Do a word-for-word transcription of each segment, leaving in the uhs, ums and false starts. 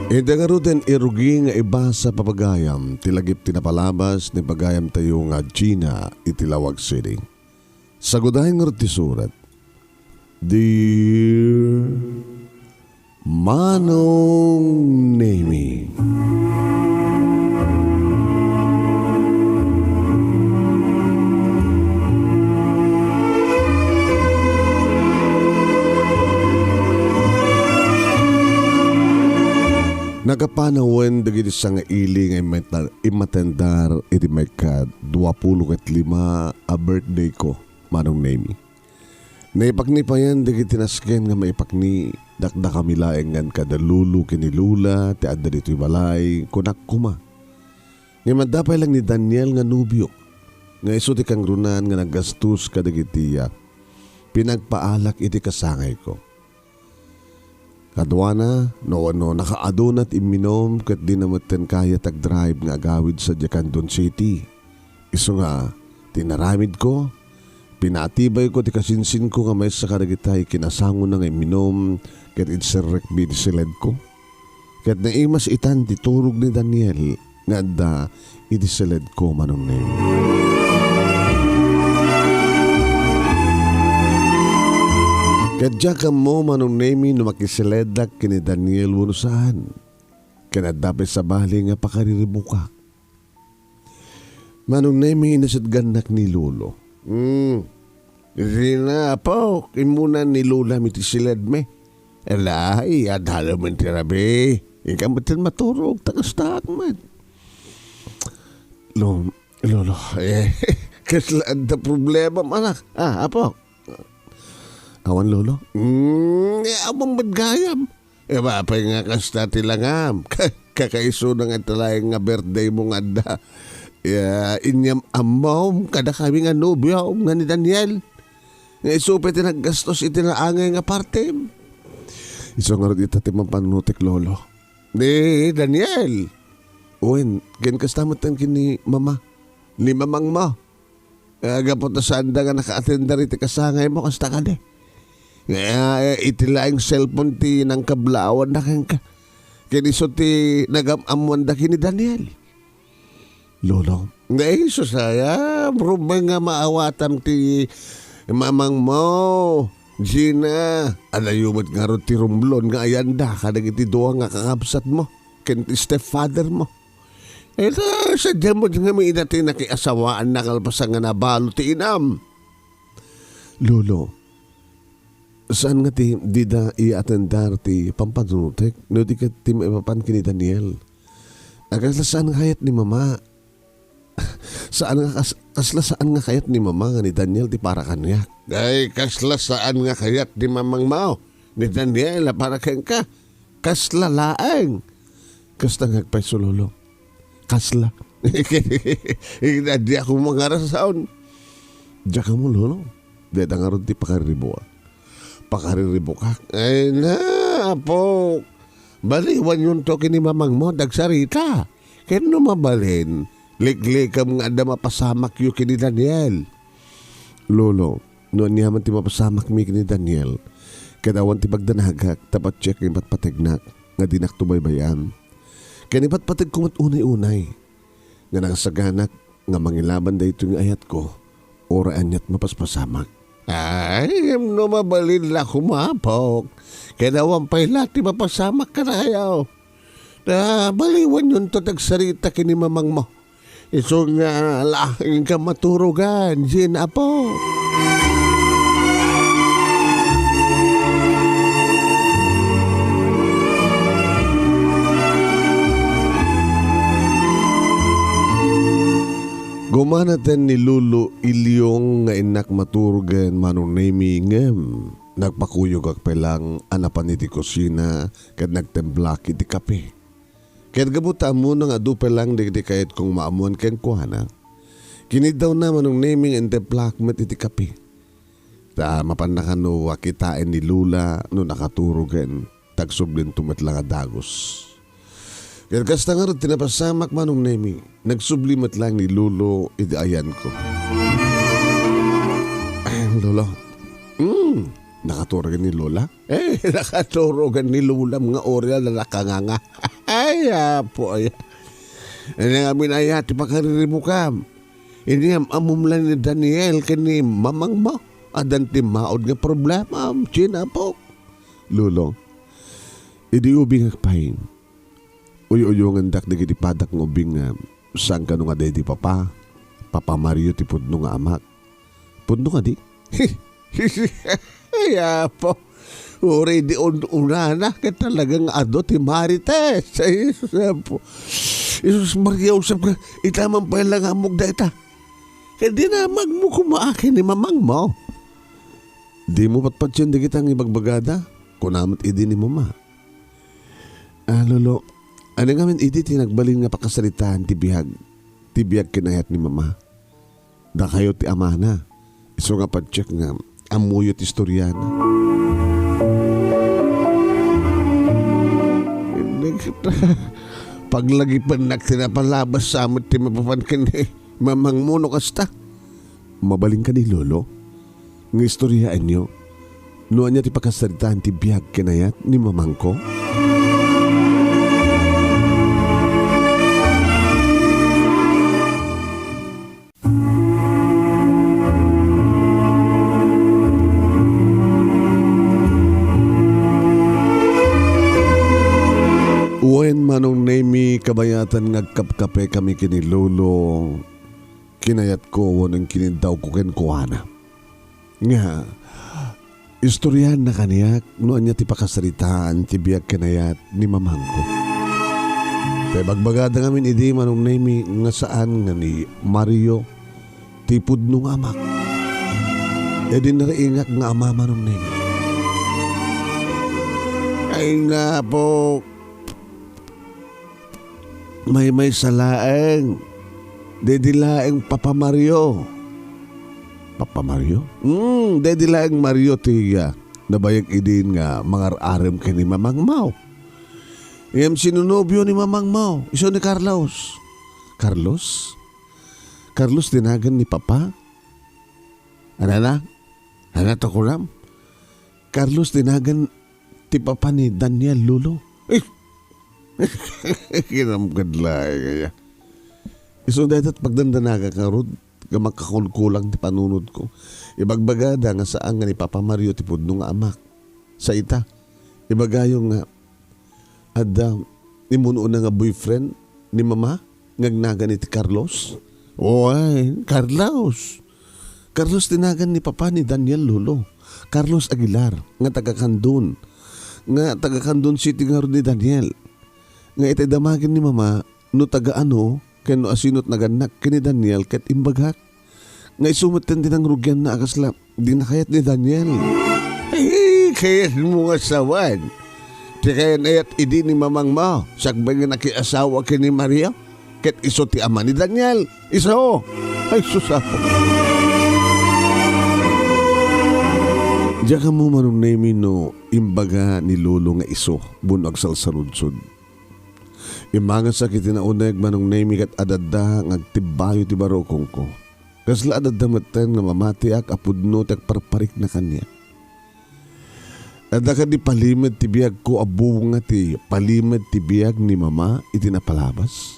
Ita ngaruden irugi nga ibasa, pagayam, ti lagip ti napalabas ni pagayamtayo nga Gina iti Laoag City. Sagudayen ngarud ti surat. Dear Manong Nemi. Nakapanawen dagiti sangaili nga immata-, immatendar iti maikadua pulo ket lima a birthday ko, Manong Nemi. Naipakni payen dagiti nasken nga maipakni, dakdakami laeng ngan kada lolo ken ni lola ti adda ditoy balay, kunak koma. Ngem adda pay lang ni Daniel nga nobiok, nga isu ti kangrunaan nga naggastos kadagiti, ah, pinagpaalak iti kasangayko. Kaduana, no, no nakaaduna ti imminum ket dina metten kayat agdrive nga agawid sadiay Candon City. Isu nga, ti inaramidko, pinatibayko ti kasinsinko nga maysa kadagitay kinasangona nga imminum ket inserrekmi iti siledko. Ket naimas itan ti turog ni Daniel nga adda iti siledko, Manong Nemi. Ket diak ammo, Manong Nemi, no makiseledak ken ni Daniel wenno saan. Ken adda pay sabali nga pakariribukak. Manong Nemi, inasitgannak ni Lolo. Hmm. Gina, apo, immuna ni Lola mi ti siledmi. Alay, adalem ti rabii. Inka metten maturog, ta kastaak met. Lo-, Lolo, eh, kasla adda problemam, anak? Ah, apo. Awan, Lolo? Hmm, eh, awan met gayam. Iba pay nga kasta ti langam. Ka-, kakaisuna nga iti laeng nga birthday mo nga adda. Ya, inyam-ammom kadakami nga nobiom nga ni Daniel. Nga isu pay ti naggastos iti naangay nga partem. Isu ngarud ita ti mapanunotek, Lolo. Ni Daniel. Wen, ken kasta metten ken ni Mama. Ni mamangmo. Ah, gapu ta saanda nga nakaatendar iti kasangaymo, kasta kadi. Nga, eh, iti laeng cellphone ti nangkablaawanda kenka. Ken isu ti nagam-ammoanda ken ni Daniel. Lolo, nga isu saya, rumeng nga maawatam ti mamangmo, Gina. Adayo met ngarud ti rumblon nga ayanda kadagiti dua nga kakabsatmo, ken ti stepfathermo. Ita, sadiay met ngamin ida ti nakiasawaanna kalpasan nga nabalo ti inam. Lolo, saan nga ti dida iatendar ti pampanunotek no di ket ti maipapan ken ni Daniel? A, kasla saan nga kayat ni Mama. Saan nga kas-, kasla saan nga kayat ni Mama nga ni Daniel ti para kaniak. Ay, kasla saan nga kayat ni mamangmo ni Daniel a para kenka. Kasla laeng. Kasta nga agpayso, Lolo. Kasla. Iti adda koma nga rason. Diak ammo, Lolo. Dayta ngarud ti pakariribukak. Pakariribukak. Ay na, apo. Baliwanyonto ken ni mamangmo, dagsarita. Ken no mabalin, liklikem nga adda mapasamakyo ken ni Daniel. Lolo, no ania man ti mapasamakmi ken ni Daniel, ket awan ti pagdanagak, ta patiek nga ipatpategnak nga dinakto baybay-an. Ken ipatpategko met unay-unay nga nakasaganak nga mangilaban daytoy nga ayatko, uray aniat mapaspasamak. Ay, ngem no mabalin la koma, apo, ket awan pay la ti mapasamak kadakayo. Ta baliwanyonto ti agsarita ken ni mamangmo. Isu nga laeng ka maturogan, Gina, apo. Gumanaten ni Lolo Ilyong nga innak maturogen, Manong Nemi, ngem nagpakuyogak pay lang a napan iti kusina ket nagtemblak iti kape. Ket gapu ta ammona nga adu pay lang dagiti kayatkong maammuan kenkuana, kiniddawna, Manong Nemi, nga intemplak met iti kape. Ta mapanna kano a kitaen ni Lola no nakaturogen, ta agsublianto met lang a dagus. Ket kasta ngarud ti napasamak, Manong Nemi, nagsubli met lang ni Lolo iti ayanko. Lolo, mm, nakaturogen ni Lola? Eh, nakaturogan ni Lolam nga uray a nakanganga. Ay, apo, ay. Ania ngamin aya ti pakariribukam? Inyam-ammom la ni Daniel ken ni mamangmo. Addan ti maud nga problemam, Chin, apo. Lolo, idi ubingak pay, uy-uyongendak dagiti padak nga ubing nga saan kano nga daydi papa, Papa Mario ti pudno nga amak. Pudno kadi? Ay, apo. Uray di un-unana, ket talaga nga adu ti marites. Ay, Jesus, apo. Jesus, Maria Joseph, nga ita man pay la nga ammok dayta. Ket dinamagmo koma ken ni mamangmo. Dimo patpatien dagita nga ibagbagada, kuna met idi ni mama. Ah, Lolo, ania ngamin idi ti nagbalin nga pakasaritaan ti biag, ti biag ken ayat ni mama? Dakayo ti amana. Isu nga patiek nga ammoyo ti istoriana. Paglagipennak ti napalabas sa met ti mapapan ken ni mamangmo no kasta. Mabalin kadi, Lolo, nga istoriaenyo no ania ti pakasaritaan ti biag ken ayat ni mamangko? Wen, Manong Nemi, kabayatan nga agkapkapekami ken ni Lolo, kinayatko wenno inkineddawko kenkuana nga istoriaanna kaniak no ania ti pakasaritaan ti biag ken ayat ni mamangko. Ta ibagbagada ngamin idi, Manong Nemi, nga saan nga ni Mario ti pudno nga amak. Idi nariingak nga ama, Manong Nemi. Ay nga po, maymaysa laeng. Daydi laeng Papa Mario. Papa Mario? Hmm, daydi laeng Mario ti, ah, nabayag idin nga mangar-arem ken ni mamangmo. Ngem sino nobio ni mamangmo? Isu ni Carlos. Carlos? Carlos ti nagan ni Papa? Anana? Ana ti kunam? Carlos ti nagan ti papa ni Daniel, Lolo. Eh! Kinamkad laeng aya. Isu dayta ti pagdandanagak ngarud nga makakulkulang ti panunotko. Ibagbagada nga saan nga ni Papa Mario ti pudno nga amak. Sa ita, ibagayo nga adda immun-una nga boyfriend ni Mama nga agnagan iti Carlos? Wen, Carlos. Carlos ti nagan ni Papa ni Daniel, Lolo. Carlos Aguilar, nga taga Candon. Nga taga Candon City ngarud ni Daniel. Nga itay damagen ni Mama, no taga ano, ken no asino ti nagannak ken ni Daniel ket imbagak. Nga isu metten ti nangrugianna a kasla di nakayat ni Daniel. Ay, kayatmo nga sawen ti kayat-ayat idi ni mamangmo, sakbay nga nakiasawa ken ni Maria, ket isu ti ama ni Daniel. Isu! Ay, sus, apo. Diak ammo, Manong Nemi, no imbaga ni Lolo nga isu, wenno agsalsarudsod. Immangesak iti nauneg, Manong Nemi, ket adda nga agtibbayo ti barukongko. Kasla adda metten nga mamatiak a pudno ti agparparikna kaniak. Adda kadi palimed ti biagko a bunga ti palimed ti biag ni Mama iti napalabas?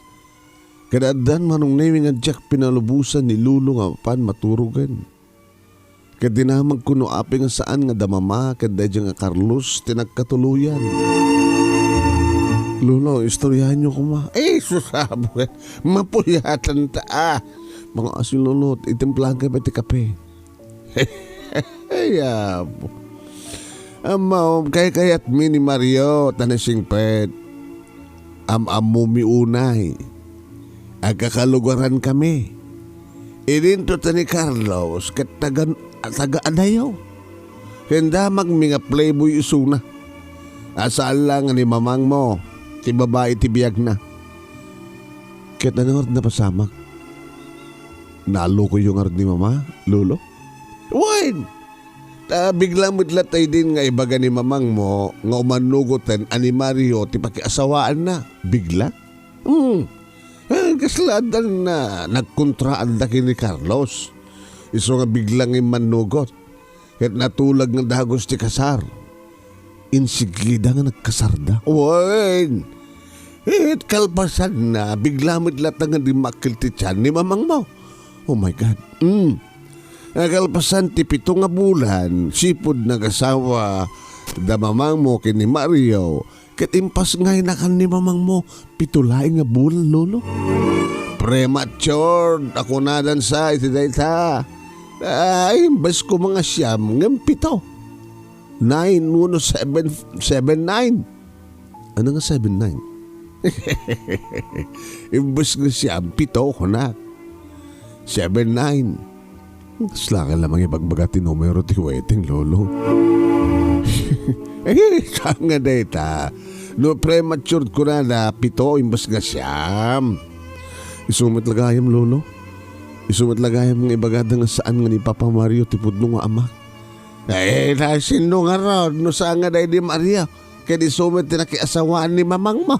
Ket addan, Manong Nemi, nga diak pinalubosan ni Lolo nga mapan maturogen. Ket dinamagko no apay nga saan nga da Mama ket daydiay nga Carlos ti nagkatuloyan. Lolo, istoryaenyo koma. Eh, sus, apo, eh. Mapuyatan ta, ah. Mga asin, Lolo, itimplahan kayo ti kape. Ay, apo. Ammo, kaykayatmi ni Mario, ta nasingpet. Am-ammomi unay, agkakalugaran kami. Idinto ta ni Carlos ket taga, taga adayo. Ken damagmi nga playboy isuna. A saan la nga ni mamangmo, ti babai ti biagna. Ket ania ngarud napasamak? Naalukoyo ngarud ni Mama, Lolo? Wen! Ta bigla met latta idin nga ibaga ni mamangmo nga umannugoten a ni Mario ti pakiasawaanna. Bigla? Hmm. Eh, kasla addan na nagkontraanda ken ni Carlos. Isu nga bigla nga immannugot. Ket natulag nga dagus ti kasar. Insigida nga nagkasarda. Wen! Ket kalpasanna, bigla met latta nga dimmakkel ti tiyan ni mamangmo. Oh my God. Mm. Kalpasan ti pito nga bulan, sipud nagasawa da mamangmo ken ni Mario, ket impasngaynakan ni mamangmo pito laeng nga bulan, Lolo. Prematured a kunadan sa iti dayta. Ay, imbes ko mga siyam, ngem pito. Nine, uno, seven, seven, nine. Ano nga seven nine? Imbes nga siyam, pito, kunak. Seven nine. Kasla ka lamang ibagbaga ti numero ti wedding, Lolo. Eh, saan nga dayta? No prematured ko na na pito, imbes nga siyam. Isu met la gayam, Lolo. Isu met la gayam nga ibagada nga saan nga ni Papa Mario ti pudno nga amak. Eh, ta sino ngarud no saan nga daydi Mario? Ket isu met ti nakiasawaan ni mamangmo.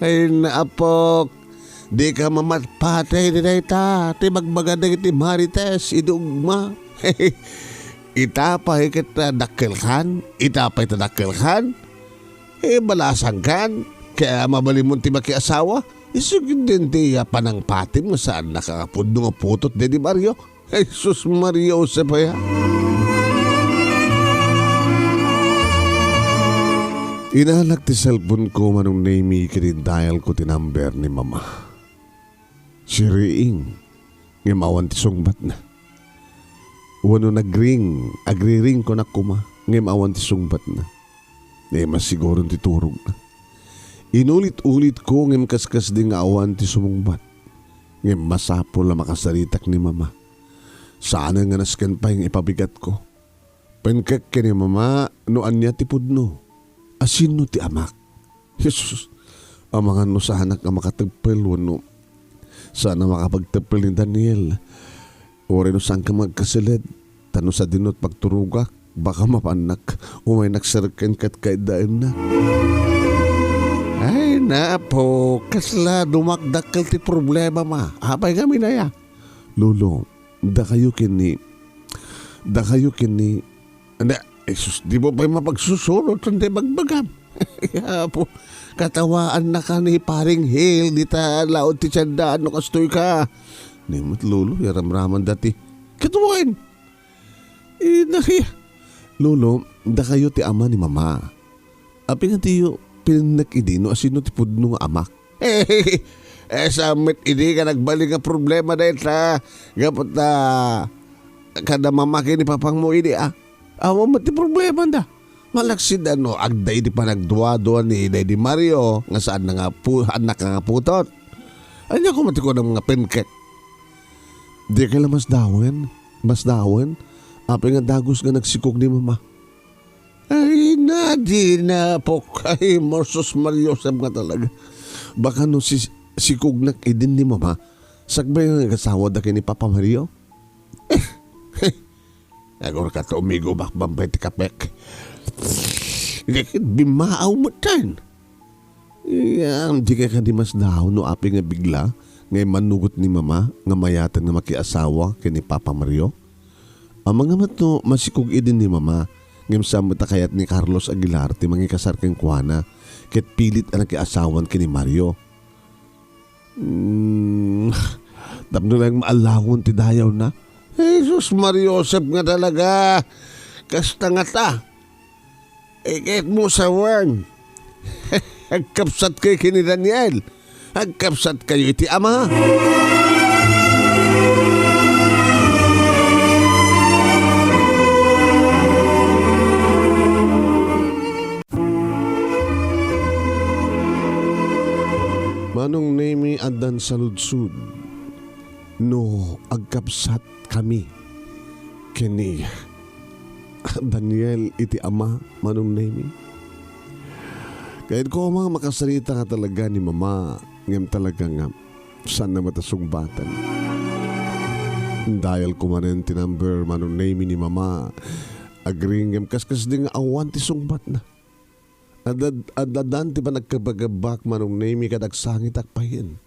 Ay, naapok, dika mamatpatay di dayta, ti bagbaga dagiti Marites, idi ugma. Ita pay ket, ah, dakkelkan, ita pay ta dakkelkan. Eh, balasangkan, kaya mabalinmon ti makiasawa. Isu ketdin ti, ah, panangpatim nga saannaka nga pudno nga putot daydi Mario. Jesus Maria Josep aya. Inalak ti cellphone ko, Manong Nemy, ket in-dial ko ti number ni Mama. Siriing, ngem awan ti sungbatna. Wenno nagring, agriring kunak koma, ngem awan ti sungbatna. Ni masiguron ti turogna. Inulit-ulit ko ngem kaskasdi nga awan ti sumungbat. Ngem masapul a makasaritak ni Mama. Saanen nga nasken pay nga ipabigat ko. Penkek ken ni Mama no ania ti pudno. Asino ti amak? Jesus, amangan no saanak a makateppel wenno saan a makapagteppel ni Daniel. Uray no saanka nga agkasiled, ta no sadino ti pagturogak, baka mapannak umaynak serken ket kaiddaennak. Ay, napo, kasla dumakdakkel ti problema, Ma. Apay ngamin aya? Lolo, dakayo ken ni, dakayo ken ni, anda, Jesus, dimo pay mapagsusurot ti bagbagam. Apo, katawaannaka ni Paring Hil, dita laod ti tianda, no kastoyka. Ni met Lolo, yaramraman dati. Ket wen, Inay, Lolo, dakayo ti ama ni Mama. Apay nga diyo pinennek idi no asino ti pudno nga amak? Eh, saan met idi nga nagbalin nga problema dayta? Gapu ta kada Mama ken ni Papangmo idi, ah. Awan met ti problemanda. Malaksid no agda idi panagduadua ni daydi Mario nga saanna nga pu-, saannak nga putot. Ania koma ti kunam nga penkek? Dika la masdawen, masdawen, apay nga dagus nga nagsikog ni Mama. Ay, nadina, apok. Ay, Jesus Maria Josep nga talaga. Baka no si-, sikognak idin ni Mama, sakbay nga agasawada ken ni Papa Mario? Agurka ta umigubak bambay ti kapek. Dikit bimaaw metten. Ngem dika kadi masdaw no apay nga bigla nga immanugot ni Mama nga mayatan nga makiasawa ken ni Papa Mario? Amangan met no masikog idi ni Mama, ngem saan met a kayat ni Carlos Aguilar ti mangikasar kenkuana, ket pilit a nakiasawan ken ni Mario. Hmm, tapno lang maalawan ti dayawna. Jesus Maria Josep nga talaga, kasta ngata. Iket mo sawen. Agkapsatkayo ken ni Daniel. Agkapsatkayo iti ama. Manong Nemi, addan saludsod no agkapsat kami ken ni Daniel iti ama, Manong Nemi. Kayatko koma makasarita nga talaga ni Mama, ngem talaga nga saan na met a sungbatan. Dial ko manen ti number, Manong Nemi, ni Mama. Agring ngem kaskasdi nga awan ti sungbatna. Ad-, ad-, addan ti panagkabagebak, Manong Nemi, ket agsangitak payen.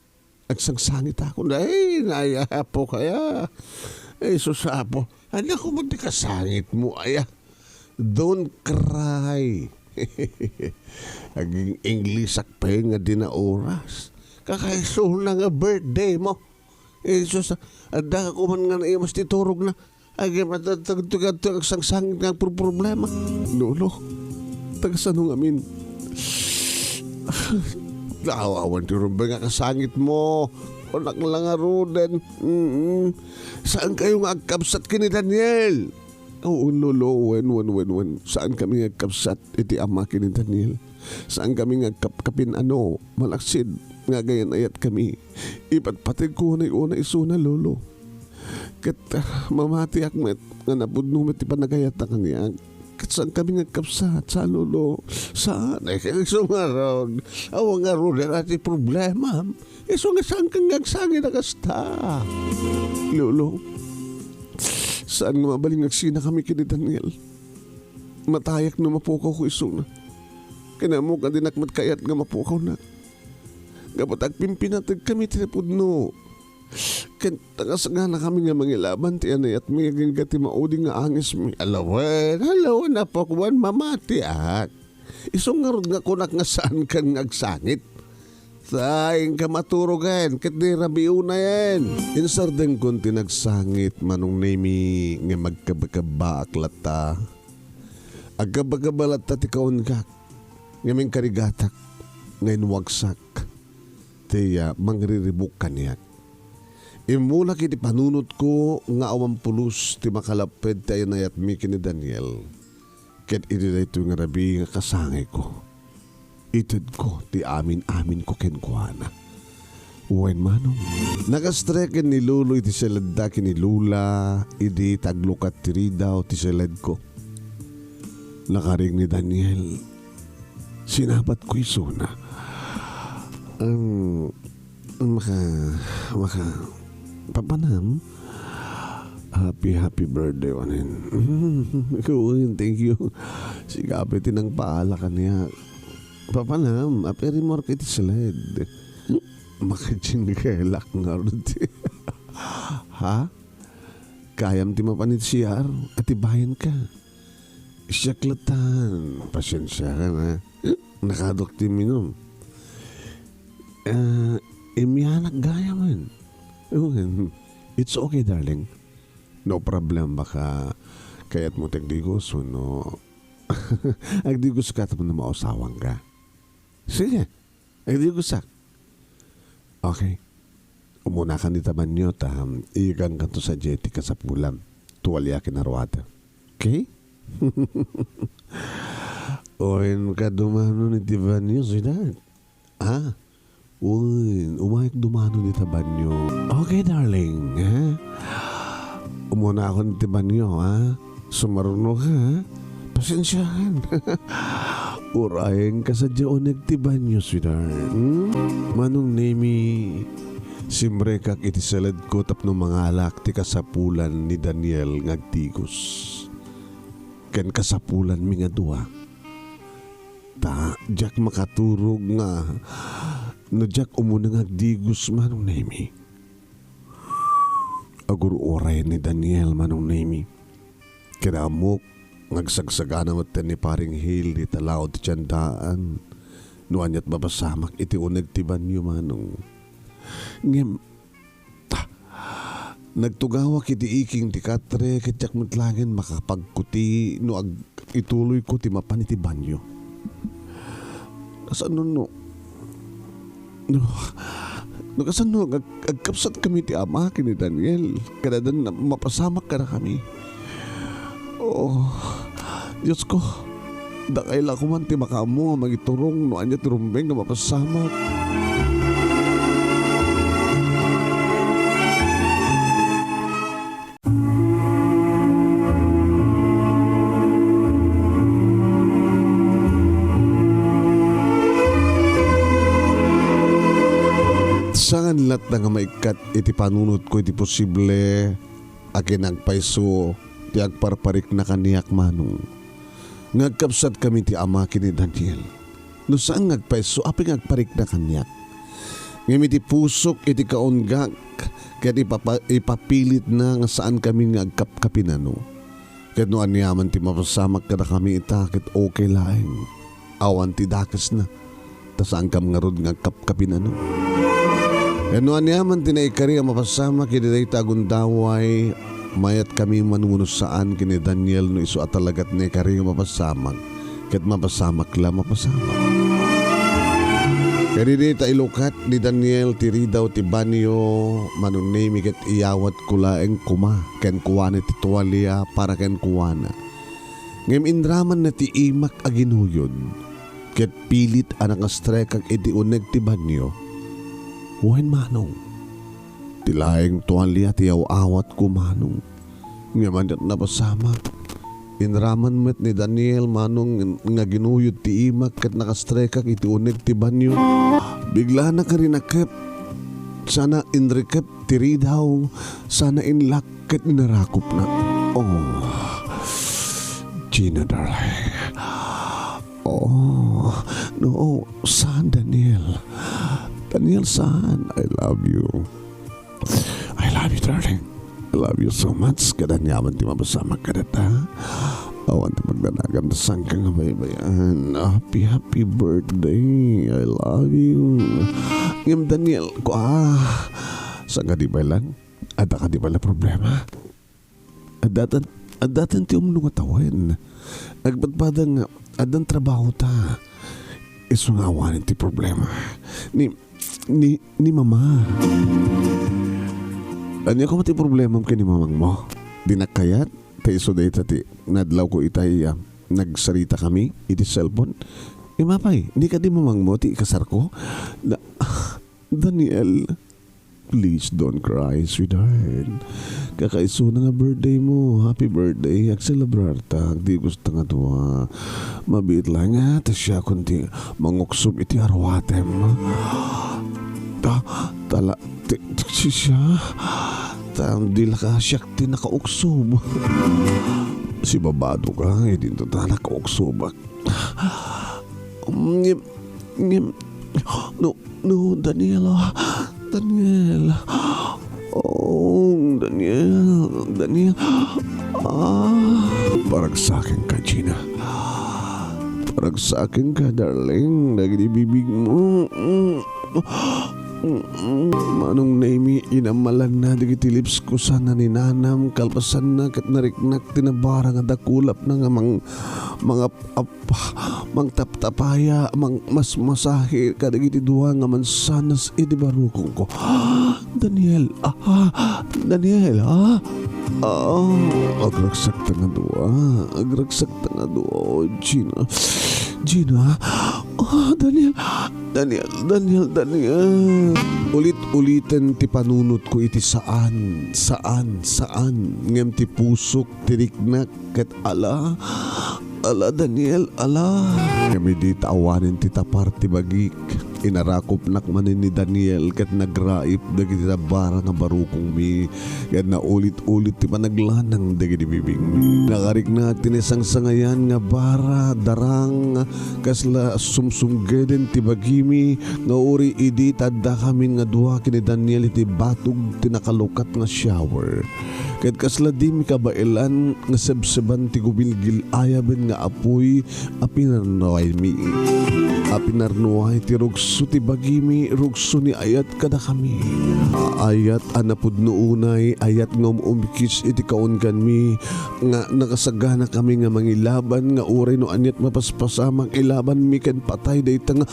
Agsangsangitakon, ay, nayapok aya. Ay, sus, Apo. Ania koma ti kasangitmo aya? Don't cry. Aging-Inglesak pay nga dina oras. Kakaisuna nga birthday mo. Eh, sus, adda ka kuman nga naimas ti turogna. Ay, kaya matagtagtagtag agsangsangit nga purproblema. Lolo, tagasano ngamin? Naawawan ti rumbeng nga kasangit mo. Kunak la ngaruden. Mm. Saan kayo nga agkabsat ken ni Daniel? Oo, Lolo. Wen, wen, wen, wen. Saan kami nga agkabsat iti ama ken ni Daniel? Saan kami nga agkapkapin-ano? Malaksid nga agayan-ayat kami. Ipatpategko unay-una isuna, Lolo. Ket, ah, mamatiak met nga napudno met ti panagayatna kaniak. Ket saan kami nga agkabsat, sa Lolo? Saan? Ay, isu ngarud. Awan ngarud, dayta ti problema. Isu nga saan ka nga agsangit a kasta. Lolo, saan nga mabalin nga agsinakami ken ni Daniel? Matayak no mapukawko isuna. Ken ammok a dinak met kayat nga mapukawna. Gapu ta agpimpinateg kami ti napudno. Ket nakasagana kami nga mangilaban ti anayatmi agingga ti maudi nga angesmi. Alawen, alawen, apok, wen mamatiak. Isu ngarud nga kunak nga saan kan nga agsangit. Ta, inka maturogen, ket di rabii unayen. Insardengkon ti nagsangit, Manong Nemi, nga magkabakabbaak latta. Agkabakabba latta ti kaungak, ngem inkarigatak, nga inwagsak. Ti, ah, mangriribuk kaniak. Immulak iti panunotko nga awan pulos ti makalapped ti anayatmi ken ni Daniel. Ket iti daytoy nga rabii nga kasangayko, itedko ti amin-aminko kenkuana. Wen, Manong, nakastreken ni Lolo iti seledda ken ni Lola idi taglukat ti ridaw ti seledko. Nakaring ni Daniel. Sinabatko isuna. Ang Maka, maka, papanam? Happy, happy birthday, wanen. Kuwen, thank you. Sika pay ti nangpaala kaniak. Papanam, apay rimmuarka iti sled? Makajinggelak ngarud. Ha? Kayam ti mapan iti C R? Atibayan ka. Siak latan. Pasiensiakan, ha? Nakaduk ti minum. Ah, imianak gayam. It's okay, darling. No problem, baka kayatmo ti agdigos wenno agdigoska tapno mausawangka. Sige, agdigosak. Okay. Umunakan ita banio ta, um, igankanto sadiay ti kasapulam. Tuwaliakan a ruada. Okay? Wen ka dumano iti banio, sweetheart. Ah, wen, umayk dumano dita banio. Okay, darling, ha? Umunakon iti banio, ha? Sumaruno ka, ha? Pasiensiakan. Uray, inka sadiay uneg ti banio, sweetheart. Hmm? Manong Nemi, simrekak iti seledko tapno mangalak ti kasapulan ni Daniel nga agdigos. Ken kasapulanmi nga dua. Ta, diak makaturog nga no diak umuna nga agdigos, Manong Nemi. Agur-uray ni Daniel, Manong Nemi. Ken ammok nga agsagsagana metten ni Paring Hil dita laud ti tiendaan no aniat mapasamak iti uneg ti banio, Manong. Ngem, ta, nagtugawak iti iking ti katre ket diak met laengen makapagkuti no ag-, ituloyko ti mapan iti banio. Kasano no, no, no kasano ag-, agkabsat kami ti ama ken ni Daniel, ket adda mapasamak kadakami. Oh, Diosko, dakay la koman ti makaammo nga mangiturong no ania ti rumbeng nga mapasamak. Saan latta nga maikkat iti panunotko iti posible a kinagpayso ti agparparikna kaniak, Manong, nga agkabsatkami ti ama ken ni Daniel. No saan nga agpayso, apay nga agparikna kaniak? Ngem iti pusok, iti kaunggak, ket ipapa-, ipapilitna nga saankami nga agkapkapinano. Ket no aniaman ti mapasamak kadakami ita, ket okay laeng. awan ti dakesna. Ta saankam ngarud nga agkapkapinano. Ken no aniaman ti naikari a mapasamak iti dayta a gundaway, mayatkami man wenno saan ken ni Daniel no isu a talaga ti naikari a mapasamak, ket mapasamak la mapasamak. Ken idi ta ilukat ni Daniel ti ridaw ti banio, Manong Nemi, ket iyawatko laeng koma kenkuana ti tualia para kenkuana. Ngem inramanna ti imak a ginuyod, ket pilit a nakastrekak iti uneg ti banio. Wen, Manong, ti laeng tualia ti aw-awatko, Manong. Ngem ania't napasamak, inraman met ni Daniel, Manong, nga ginuyod ti imak ket nakastrekak iti uneg ti banio. Biglana karinakep, sana inrikep ti ridaw, sana inlak ket inarakopna. Oh, Gina, darling. Oh, no, saan, Daniel? Daniel, saan? I love you. I love you, darling. I love you so much. Ket aniaman ti mapasamak kadata. Awan ti pagdanagam ta saanka nga baybay-an. Happy, happy birthday. I love you. Ngem, Daniel, kua, saanka di pay lang? Adda kadi pay la problema? Addatan, addatan ti umno nga tawen. Agpadpada nga addan trabahota. Isu nga awanen ti problema. Ni, ni, ni Mama. Ania koma ti problemam ken ni mamangmo? Dinak kayat? Ta isu dayta ti nadlawko itay, ah, nagsaritakami iti cellphone. Ima pay, ni kadi mamangmo ti ikasarko? Da-, Daniel. Please don't cry, sweetheart. Kakaisuna nga birthday mo. Happy birthday. Agselebrarta. Agdi gusto nga dua. Mabiit lang nga ta siakon ti manguksob iti aruatem. Ta, tala, ti, ti, si siya. Ta, di la ka siak ti nakauksob. Sibabado ka, idinto ta nakauksobak. Ngem, ngem, no, no, Daniel, ah, Daniel. Oh, Daniel, Daniel. Ah. Paragsakenka, Gina. Paragsakenka, darling, dagiti bibigmo. Mm. Mm, Manong Nemi, inamalanna dagiti lips ko sana ni nanam, kalpasanna ket nariknak ti nabarang a dakulapna nga mang-, mangap-ap-, mangtaptapaya, mang-, masmasahe kadagiti dua nga mansanas iti barukongko. Daniel, ah, Daniel, ah, ah, agragsak ta nga dua, agragsak ta nga dua, oh, Gina, Gina, ah, Daniel, Daniel, Daniel, Daniel. Ulit-uliten ti panunotko iti saan, saan, saan. Ngem ti pusok, ti riknak, ket ala, ala, Daniel, ala. Ngem idi ta awanen ti tapar ti bagik, inarakopnak manen ni Daniel ket nagraip dagiti nabarang a barukongmi. Ket naulit-ulit ti panaglanang dagiti bibigmi. Nakariknak ti naisangsangayan nga bara, darang, kasla sumsumgeden ti bagimi, nga uri idi ta addakamin nga dua ken ni Daniel iti batog ti nakalukat nga shower. Ket kasla dimi kabaelan nga sebseban ti gumilgil-ayaben nga apuy a pinarnuaymi. A pinarnuay ti rugso ti bagimi, rugso ni ayat kadakami. Ayat a napudno unay, ayat nga um-, umikis iti kaunganmi, nga nakasaganakami nga mangilaban, nga uray no aniat mapaspasamak, ilabanmi ken patay dayta nga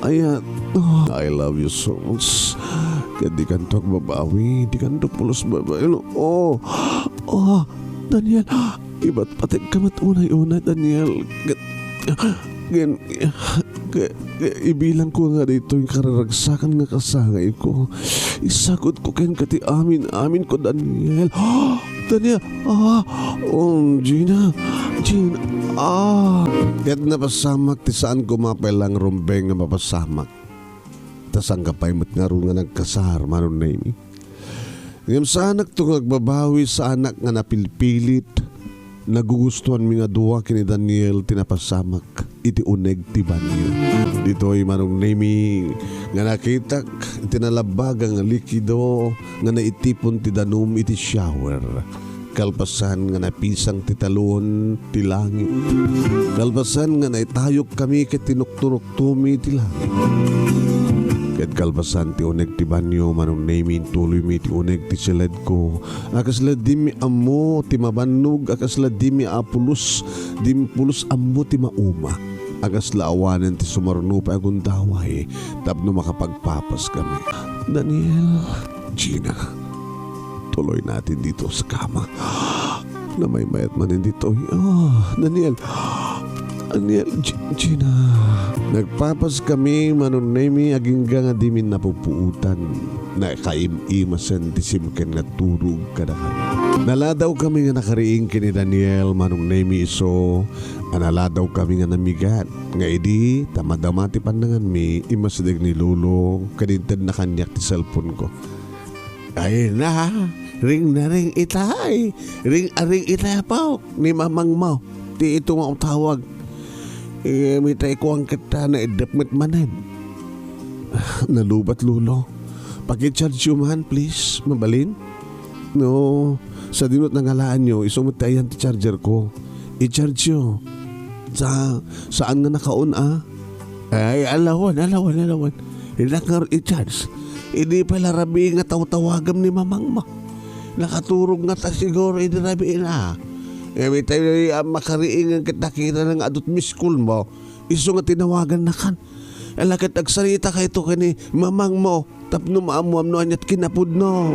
ayat. Oh, I love you so much. Ket dikanto agbabawi, dikanto pulos babaen. Oh, oh, Daniel, ipatpategka met unay-unay, Daniel. Ket, ken, ket, ket, ibilangko nga daytoy kararagsakan nga kasangayko. Isagutko kenka ti amin-aminko, Daniel. Daniel, ah, oh, Gina, Gina, ah. Ket napasamak ti saan koma pay lang rumbeng nga mapasamak. Ta sangkapay met ngarud nga nagkasar, Manong Nemi. Ngem saanakto nga agbabawi, saanak nga napilpilit. Nagugustuanmi nga dua ken ni Daniel ti napasamak iti uneg ti banio. Ditoy, Manong Nemi, nga nakitak iti nalabbaga nga likido nga naitipon ti danum iti shower. Kalpasan nga napisang ti talon ti langit. Kalpasan nga naitayok kami ket tinukturok tumi ti langit. Ket kalpasan ti uneg ti banio, Manong Nemi, intuloymi ti uneg ti siledko. A kasla dimi ammo ti mabannog, a kasla dimi apulos, dimi pulos ammo ti mauma. A kasla awanen ti sumarno pay a gundaway tapno makapagpapas kami. Daniel, Gina, tuloy natin dito sa kama. Namaymayat manen ditoy. Ah, Daniel. Daniel, G-, Gina. Nagpapas kami, Manong Nemi, agingga nga dimin napupuotan. Nakaim-imasen ti simken nga turog kadakayo. Naladaw kami nga nakariing ken ni Daniel, Manong Nemi, isu a naladaw kami nga namigat. Nga idi, ta madama ti pannanganmi, immasideg ni Lolo, ken intedna kaniak ti cellphone-ko. Ay na, ring na ring itay. Ring a ring itay, apo, ni mamangmo. Ti ito nga utawag. Eh, mitay ko ang kita na idep met manen. Nalubat, Lolo. Paki-charge yo man, please. Mabalin? No, sadino ti nangalaanyo, isu met ti ayan ti charger-ko. I-charge yo. Sa, saan nga naka-on, a? Ay, alawan, alawan, alawan. Ilak nga i-charge. Idi pay la rabii nga tawtawagam ni mamangmo. Nakaturog ngata siguro idi rabii na. Imbes ta, a, makariing ket nakitana nga adu ti miss call-mo. Isu nga tinawagannakan. Ala ket agsaritakayo ken ni mamangmo tapno maammoam no ania ti kinapudno.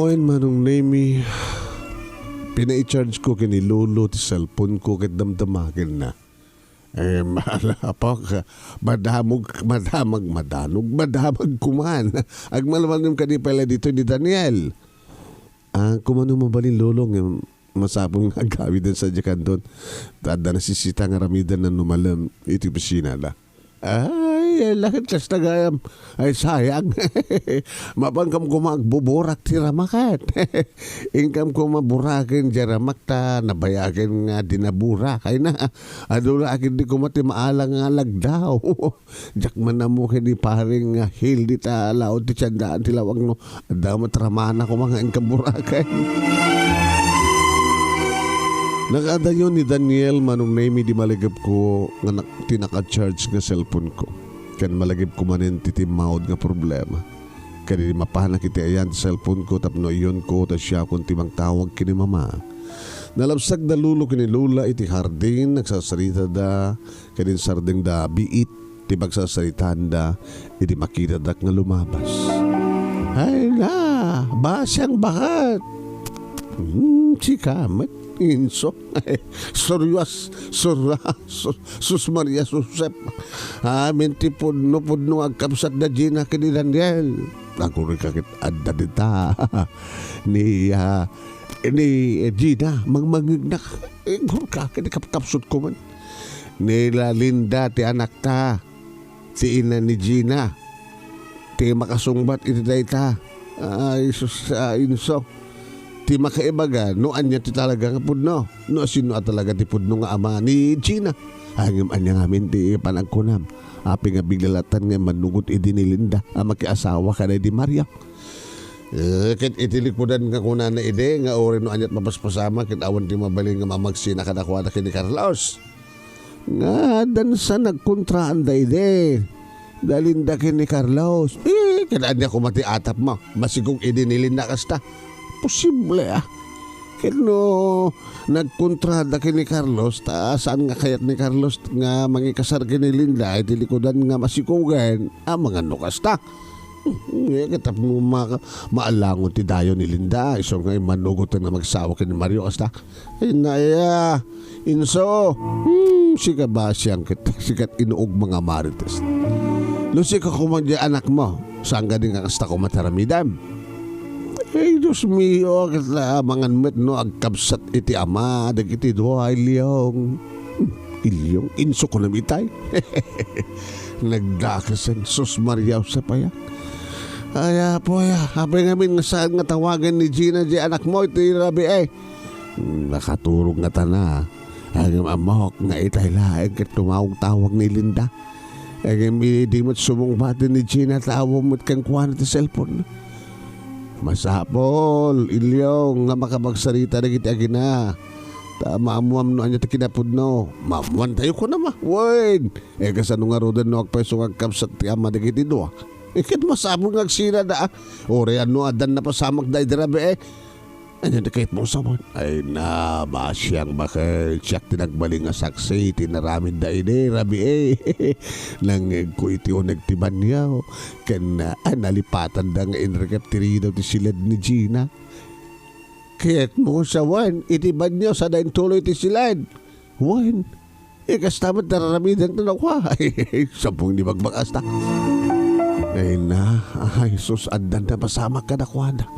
Wen, Manong Nemi, pinai-charge-ko ken ni Lolo ti cellphone-ko ket damdamakenna. Em, ala, apo, madamog, madamag, madanog, madamag kuman. Agmalmalem kadi pay la ditoy ni Daniel. A, kumano mabalin, Lolo, ngem masapul nga agawiden sadiay kanton. Ta adda nasisita nga aramidenda no malem iti opisinada. Ay, ala ket kasta gayam. Ay, sayang. Mapankam koma agbuburak ti ramaket. Inkam koma buraken diay ramak ta nabayagen nga di naburak. Ay na, adu la ket di koma ti maalang nga alagdaw. Diak man ammo ken ni Paring Hildi ta laud ti tiendaan ti lawag no adda met ramana koma nga inkam buraken. Nakaadayo ni Daniel, Manong Nemi, di malagipko nga nak-, ti naka-charge nga cellphone-ko. Ken malagipko manen ti timmaud nga problema. Ken idi mapanak iti ayan ti cellphone-ko tapno iyonko ta siakon ti mangtawag ken ni Mama. Nalabsakda Lolo ken ni Lola iti hardin, nagsasaritada ken insardengda biit ti pagsarsaritaanda idi makitadak nga lumabas. Ay na, basiang baket. Hmm, sika met, inso. Suryas, surra, su-, sus Maria Josep. Amin ti pudno-pudno nga agkabsat da Gina ken ni Daniel. Agurka ket adda dita. Ni, ah, ni Gina, mangmangngegnak. Agurka ket ikapkapsutko man. Ni la Linda ti anakta, ti ina ni Gina, ti makasungbat iti dayta. Ay, sus, a, inso. Ti makaibaga, no ania ti talaga nga pudno. No asino a talaga ti pudno nga ama ni Gina. Ngem ania ngamin ti panagkunam? Apay nga bigla latta nga immanugot idi ni Linda a makiasawa kadaydi Mario? Eh, ket iti likudan nga kunana idi, nga uray no ania't mapaspasama, ket awan ti mabalin nga mamagsina kadakuada ken ni Carlos. Nga addan sa nagkontraanda idi. Da Linda ken ni Carlos. Eh, ket ania koma ti atapmo? Masikog idi ni Linda kasta. Posible, a. Ket no nagkontrada ken ni Carlos, ta saan nga kayat ni Carlos nga mangikasar ken ni Linda, iti likudan nga masikogen, a, mangano kasta. Nga ket tapno ma-, maalangon ti dayo ni Linda, isu nga immanugot nga magsawa ken ni Mario kasta. Ay, naya, inso, hmm, sika basiang ket, sika ti inuog nga marites. No sika koma diay anakmo, saan kadi nga kasta koma ti aramidem? Ay, Dios mio, ket la, amangan met no agkabsat iti ama, dagiti dua a ilyong. Hmm, ilyong, inso kunam itay. Nagdakasen, sus Maria Josep aya. Ay, apo, ay, apay ngamin nga saan nga tawagen ni Gina diay anakmo iti rabii, eh. Nakaturog ngata na. Ngem ammok nga itay laeng ket tumawag-tawag ni Linda. Ngem idi met sumungbat ni Gina, tawag met kenkuana ti cellphone. Masapul, Ilyong, nga makapagsarita dagiti agina. Ta maammuam no ania ti kinapudno. Maammuantayo, kuna, ma. Wen, e, kasano ngaruden no agpayso nga agkabsat ti ama dagiti dua? E, ket masapul nga agsinada, a. Uray no addan napasamak da idi rabii, e. Ania ti kayatmo a sawen? Ay na, basiang, baket siak ti nagbalin nga saksi ti inaramidda idi rabii, e. Nangngegko iti uneg ti banio, ken, a, nalipatanda nga inrikep ti ridaw ti siled ni Gina. Kayatmo a sawen, iti banio sada intuloy ti siled. Wen, e, kasta met ti araramidenta, kuna. Ay, sappung ni bakbakasta. Ay na, ay, sus, addan napasamak kadakuada.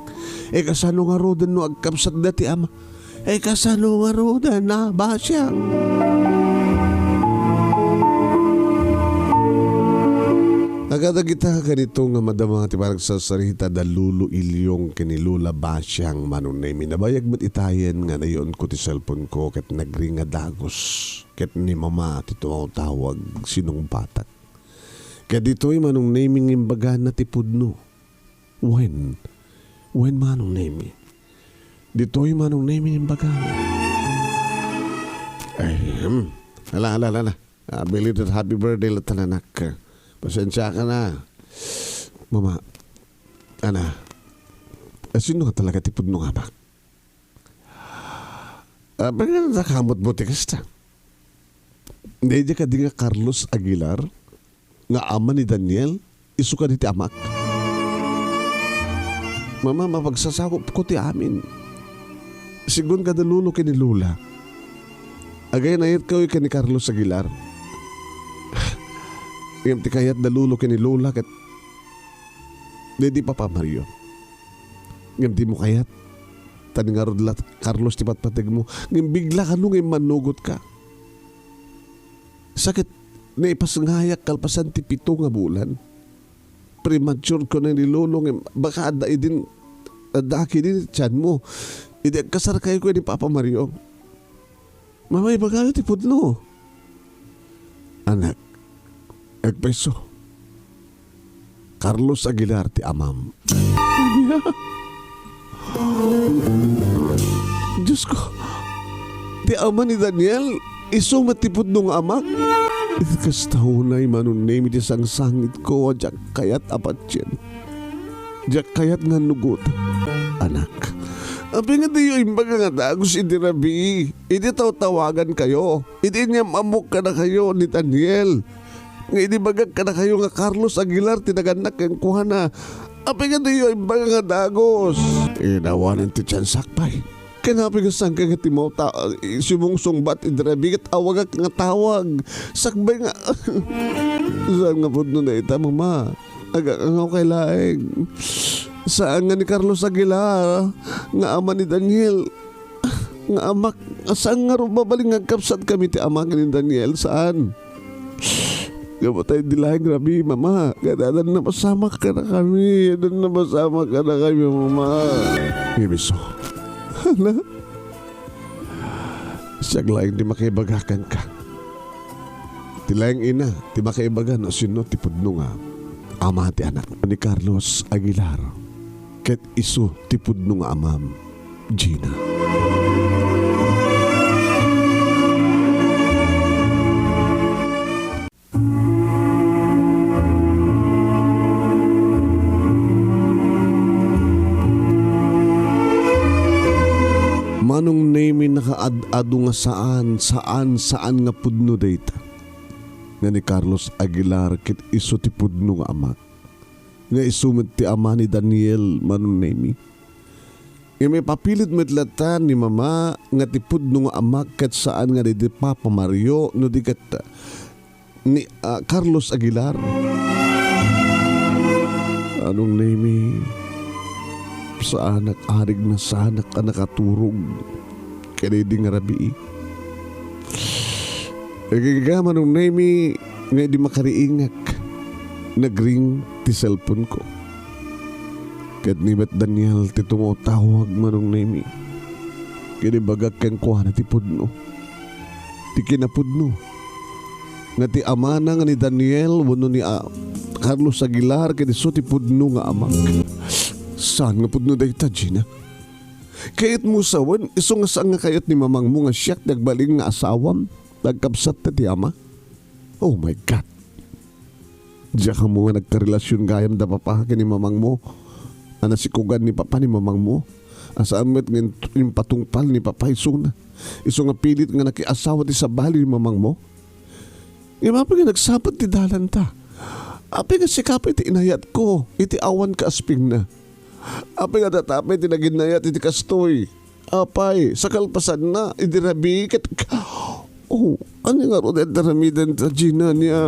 E, kasano ngaruden no agkabsatda ti ama? E, kasano ngaruden, a, basiang? Kadagita, kanito nga madama ti panagsarsarita da Lolo Ilyong ken ni Lola Basiang, Manong Nemi. Nabayag met itayen nga nayon ko ti cellphone ko ket nagring a dagus. Ket ni Mama ti tumawtawag, sinungbatak. Ket ditoy, Manong Nemi, nga imbagana ti pudno. Wen, wen, Manong Nemi. Ditoy, Manong Nemi, nga imbagana. Ay, hmm. Ala, ala, ala, ala. Ah, belated happy birthday latta, anak. Pasensiakan a. Mama, ana, a, sino nga talaga ti pudno nga amak? Ah, apay nga nakamutmo ti kasta? Daydi kadi nga Carlos Aguilar nga ama ni Daniel, isu kadi ti amak? Mama, mapagsasakopko ti amin. Segun kada Lolo ken ni Lola, agay-anayatkayo ken ni Carlos Aguilar. Ngem ti kayat da Lolo ken ni Lola ket daydi Papa Mario. Ngem dimo kayat. Ta ni ngarud la, Carlos, ti patpategmo. Ngem bigla kano nga immannugotka. Sakit, naipasngayak kalpasan ti pito nga bulan. Premature, kuna ni Lolo, ngem baka adda idin, adda akidi ti tianmo. Idi agkasarkayo ken ni Papa Mario. Mama, ibagayo ti pudno. Anak, agpayso. Carlos Aguilar ti amam. Ania? Diosko, ti ama ni Daniel, isu met ti pudno nga amak? Iti kasta unay, Manong Nemi, ti sangsangitko a diak kayat a patien. Diak kayat nga annugot. Anak, apay nga diyo imbaga nga dagus idi rabii, idi tawtawagankayo, idi inyam-ammok kadakayo ni Daniel, nga idi bagak kadakayo nga Carlos Aguilar ti nagannak kenkuana, apay nga diyo imbaga nga dagus? Inawanen ti tiansak pay. Ken apay nga saanka nga timmawta-, sumungsungbat idi rabii ket awagak nga tawag? Sakbay nga, saan nga pudno dayta, Mama? Agakangawkay laeng. Saan nga ni Carlos Aguilar nga ama ni Daniel nga amak? Saan ngarud mabalin nga agkabsatkami ti ama ken ni Daniel? Saan? Gapu ta idi laeng rabii, Mama, ket addan napasamak kadakami, addan napasamak kadakami, Mama. Ngem isu, ana, siak laeng ti makaibaga kenka. Ti laeng ina ti makaibaga no sino ti pudno nga ama ti anak ni Carlos Aguilar, ket isu ti pudno nga amam, Gina. Manong Nemi, nakaad-adu nga saan, saan, saan nga pudno dayta. Nga ni Carlos Aguilar ket isu ti pudno nga amak. Nga isu met ti ama ni Daniel, Manong Nemi. Ngem ipapilit met latta ni Mama nga ti pudno nga amak ket saan nga daydi Papa Mario no di ket ni, ah, Carlos Aguilar. Manong Nemi, saanak, arig na saanak a nakaturog kadaydi nga rabii. Agingga, Manong Nemi, nga idi makariingak, nagring ti cellphone ko. Ket ni met Daniel ti tumawtawag, Manong Nemi. Ket imbagak kenkuana ti pudno, ti kinapudno, nga ti amana nga ni Daniel wenno ni, ah, Carlos Aguilar ket isu ti pudno nga amak. Saan nga pudno dayta, Gina? Kayatmo sawen, isu nga saan nga kayat ni mamangmo nga siak ti agbalin nga asawam, agkabsatta ti ama? Oh my God! Diak ammo nga nagkarelasion gayam da papa ken ni mamangmo, a nasikogan ni papa ni mamangmo, a saan met nga in-, impatungpal ni papa isuna. Isu nga pilit nga nakiasawa ti sabali ni mamangmo. Ngem apay nga nagsapet ti dalanta? Apay nga sika pay ti inayatko iti awan kaaspingna? Apay nga data pay ti naginayat iti kastoy? Apay, sa kalpasanna, idi rabii ket, oh, ania ngarud ti aramidenta, Gina, nia?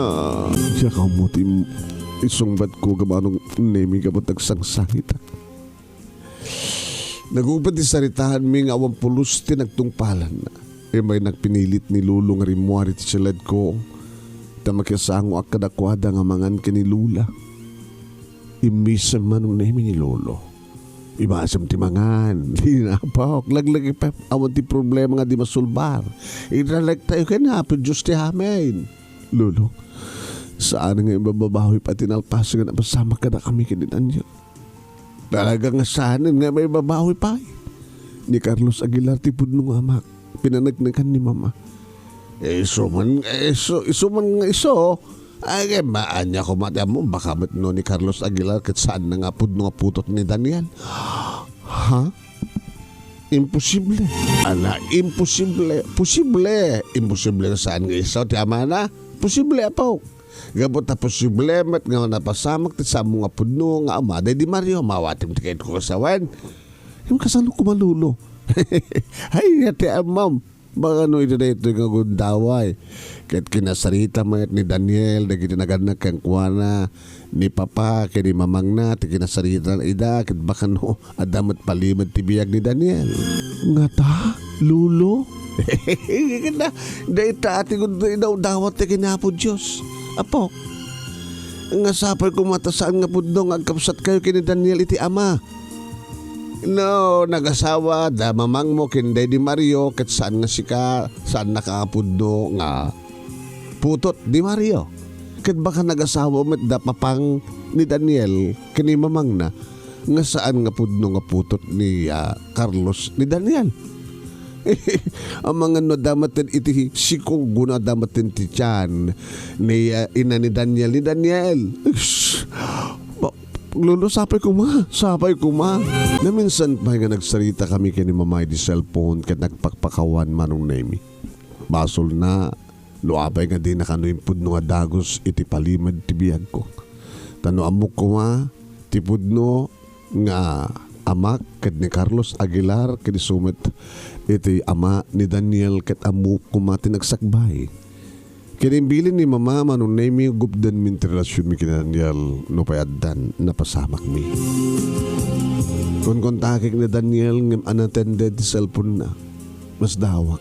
Diak ammo ti isungbatko, Manong Nemi, gapu ta agsangsangitak. Nagupet ti saritaanmi nga awan pulos ti nagtungpalanna. Imaynak pinilit ni Lolo nga rimmuar iti siledko, ta makisangoak kadakuada nga mangan ken ni Lola. Immisem, Manong Nemi, ni Lolo. Imasem ti mangan. Di napok. Laglagipem. Awan ti problema nga di masolbar. Idralektayo ken Apo Dios ti amin. Lolo, saan nga ibababawi pay ti nalpas nga napasamak kadakami ken ni Daniel. Talaga nga saan nga maibabawi pay. Ni Carlos Aguilar ti pudno nga amak. Pinaneknekan ni Mama. Isu man, isu, isu man nga isu. Ay, kay maanya koma ti ammom, baka met no ni Carlos Aguilar ket saanna nga pudno nga putot ni Daniel. Ha? Imposible. Ala, imposible. Posible. Imposible nga saan nga isu ti amana. Posible, apo. Gapu ta posible met nga napasamak ti samo nga pudno nga ama daydi Mario. Mawatim ti kayatko nga sawen. Ngem kasano koma, Lolo? Ay, nga ti ammom. Baka no iti daytoy nga gundaway. Ket kinasarita met ni Daniel dagiti nagannak kenkuana, ni papa ken ni mamangna ti kinasarita ida, ket baka no adda met palimed ti biag ni Daniel. Ngata, Lolo? Ket na, dayta ti gundaway, idawdawat ti ken Apo Dios. Apo, nga sapay koma ta saan nga pudno nga agkabsatkayo ken ni Daniel iti ama. No nagasawa da mamangmo ken daydi Mario, ket saan nga sika, saannaka a pudno nga putot di Mario. Ket baka nagasawa met da papang ni Daniel ken ni mamangna, nga saan nga pudno nga putot ni, ah, Carlos ni Daniel. Amangan no adda met iti sikog wenno adda met ti tian ni, ah, ina ni Daniel, ni Daniel. Ish! Ba-, Lolo, sapay koma, sapay koma. Naminsan pay nga nagsaritakami ken ni Mama iti cellphone ket nagpakpakawan, Manong Nemi. Basolna no apay nga dina kano impudno nga dagus iti palimed ti biagko. Ta no ammok koma ti pudno nga amak ken ni Carlos Aguilar ken isu met iti ama ni Daniel ket ammok koma ti nagsakbay. Ken imbilin ni Mama, Manong Nemi, gupdenmin ti relasionmi ken ni Daniel no pay addan napasamakmi. Kunkuntakek ni Daniel ngem unattended ti cellphone-na. Masdawak.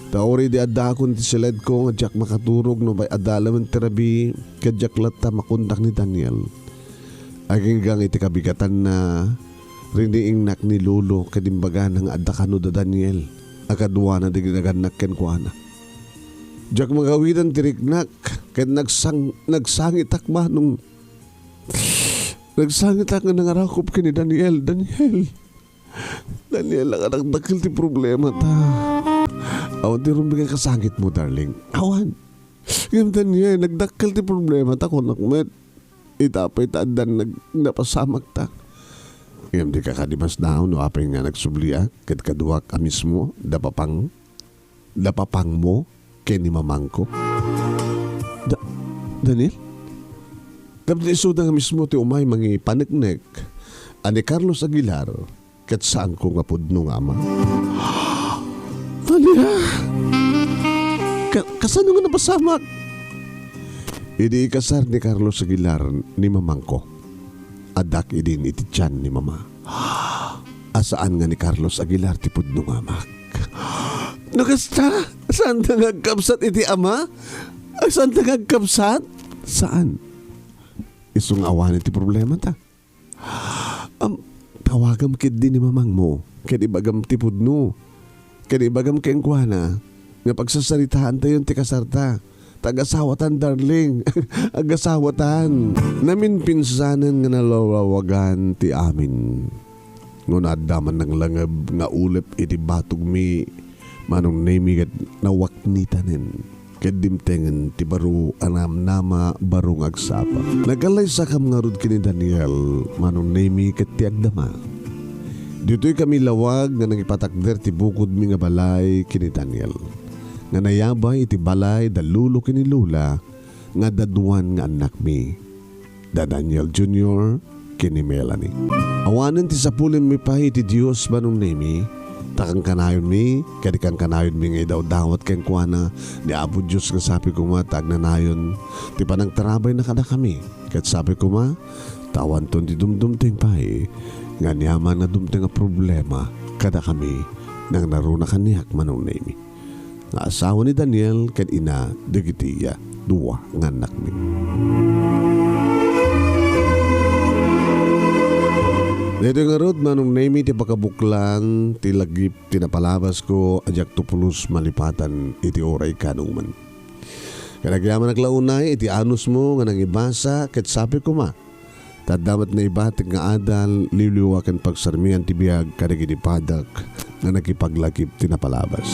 Ta uray idi addakon ti siledko nga diak makaturog no pay adda laeng ti rabii ket diak latta makontak ni Daniel. Agingga iti kabigatanna, riniingnak ni Lolo ket imbagana nga adda kano da Daniel a kaduana dagiti nagannak kenkuana. Diak magawidan ti riknak ket nagsang-, nagsangitak manong, nagsangitak nga nangarakop ken ni Daniel. Daniel! Daniel, nagdakkel ti problema ta. Awan ti rumbeng a kasangitmo, darling. Awan. Ngem, Daniel, nagdakkel ti problema ta, kunak met. Ita pay ta addan nag-, napasamak ta. Ngem, dika kadi masdaaw no apay nga nagsubliak ket kaduak a mismo, da papang, da papangmo ken ni mamangko. Da-, Daniel? Tapno isuda nga mismo ti umay mangipaneknek a ni Carlos Aguilar ket saanko nga pudno nga ama. Ania? Ka-, kasano nga napasamak? Idi ikasar ni Carlos Aguilar ni mamangko, addak idin iti tian ni mama. A saan nga ni Carlos Aguilar ti pudno nga amak. No kasta, saanta nga agkabsat iti ama? A saanta nga agkabsat? Saan? Isu nga awanen ti problemata. Am, tawagam ketdi ni mamangmo, ket ibagam ti pudno. ken ibagam kenkuana nga pagsasaritaantayon ti kasarta. Ta agasawatan, darling. Agasawatan. Naminpinsanen nga nalalawagan ti amin. Nguna adda man nanglangeb nga ulep iti batogmi, Manong Nemi, ket nawaknitanen ket dimtengen ti baro a namnama, baro nga agsapa. Nagkallaysakam ngarud ken ni Daniel, Manong Nemi, ket ti agdama. Ditoy kami lawag nga nangipatakder ti bukodmi nga balay ken ni Daniel, nga nayabay iti balay da lolo ken ni lola nga adda duan nga annakmi, da Daniel Junior ken ni Melanie. Awanen ti sapulenmi pay iti Dios, Manong Nemi, ta kankanayonmi, kadi kankanayonmi nga idawdawat kenkuana ni Apo Dios nga sapay koma ta agnanayon ti panangtarabayna kadakami, ket sapay koma ta awanton ti dumdumteng pay nga aniaman nga dumteng a problema kadakami, nangngaruna kaniak, Manong Nemi, nga asawa ni Daniel ken ina dagiti dua nga annakmi. Daytoy ngarud, Manong Nemi, ti pakabuklang ti lagip ti napalabasko a diakto pulos malipatan iti uray kanuman. Ket agyamanak la unay iti anusmo nga nangibasa ket sapay koma, ta adda met naibatik nga adal, liwliwa ken pagsarmian ti biag kadagiti padak nga nakipaglagip ti napalabas.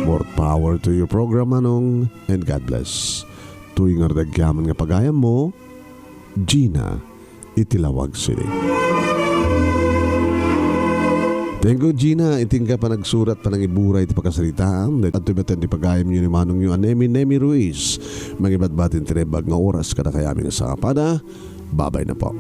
More power to your program, Manong, and God bless. Toy ngarud agyaman nga pagayammo, Gina, iti Lawag City. Thank you, Gina, iti inka panagsurat, panangiburay iti pakasaritaam. Adtoy met ti pagayamyo ni manongyo a Nemi, Nemi Ruiz. Mangibatbati ti naimbag nga oras kadakayamin a sapada. Babay na po.